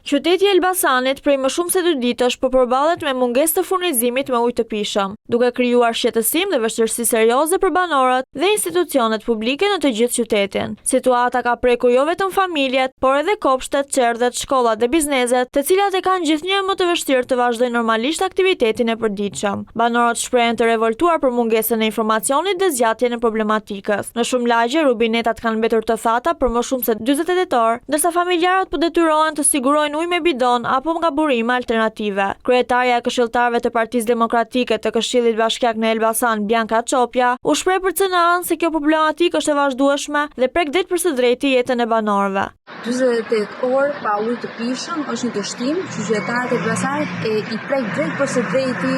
Qyteti i Elbasanit prej më shumë se dy ditësh po përballet me mungesë të furnizimit me ujë të pijshëm, duke krijuar shqetësim dhe vështirësi serioze për banorët dhe institucionet publike në të gjithë qytetin. Situata ka prekur jo vetëm familjet, por edhe kopshtet, çerdhet, shkollat dhe bizneset, të cilat e kanë gjithnjë e më të vështirë të vazhdojnë normalisht aktivitetin e përditshëm. Banorët shprehen të revoltuar për mungesën e informacionit dhe zgjatjen e problematikës. Në shumë lagje, rubinetat kanë mbetur të thata për më shumë se 48 orë, ndërsa familjarët po detyrohen të sigurojnë ujë me bidon apo nga burime alternative. Kryetarja e Këshilltarëve të Partisë Demokratike të Këshillit Bashkiak në Elbasan, Bianka Çopja, u shpreh për CNA-n se kjo problematikë është e vazhdueshme dhe prek drejtpërsëdrejti jetën e banorëve. 48 orë pa ujë të pijshëm është një dështim që qytetarët e Elbasanit e i prek drejtpërsëdrejti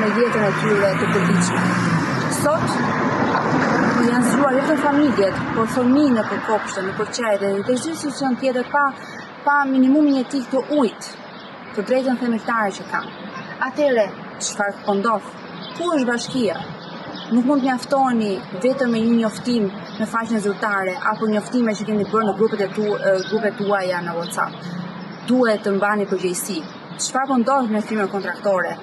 në jetën e tyre të përditshme. Sot janë zgjuar jo vetëm familjet, por fëmijë nëpër kopshte, nëpër çerdhe dhe çdo institucion tjetër pa pa minimumin jetik të ujit, të drejtën themeltare që kanë. Atëherë, çfarë po ndodh? Ku është bashkia? Nuk mund të mjaftoheni vetëm me një njoftim në faqen zyrtare apo njoftime që keni bërë në grupet e tu, grupet tuaja në WhatsApp. Duhet të mbani përgjegjësi. Çfarë po ndodh me firmën kontraktore?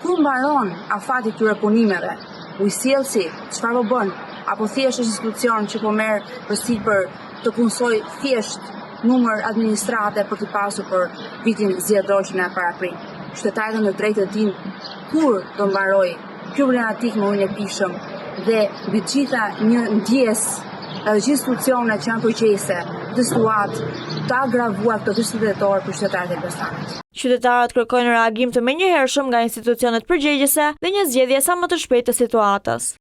Kur mbaron afati i këtyre punimeve? Ujësjellësi, çfarë po bën? Apo thjesht është institucion që po merr përsipër të punësojë thjesht numër administrate për të pasur për vitin zgjedhor që na paraprin. Qytetarët kanë të drejtë të dinë kur do mbarojë kjo problematikë me ujin e pijshëm dhe mbi të gjitha një ndjesë edhe gjithë institucionet që janë përgjegjëse këtë situatë të agravuar këto 48 orë për qytetarët e Elbasanit. Qytetarët kërkojnë reagim të menjëhershëm nga institucionet përgjegjëse dhe një zgjidhje sa më të shpejtë të situatës.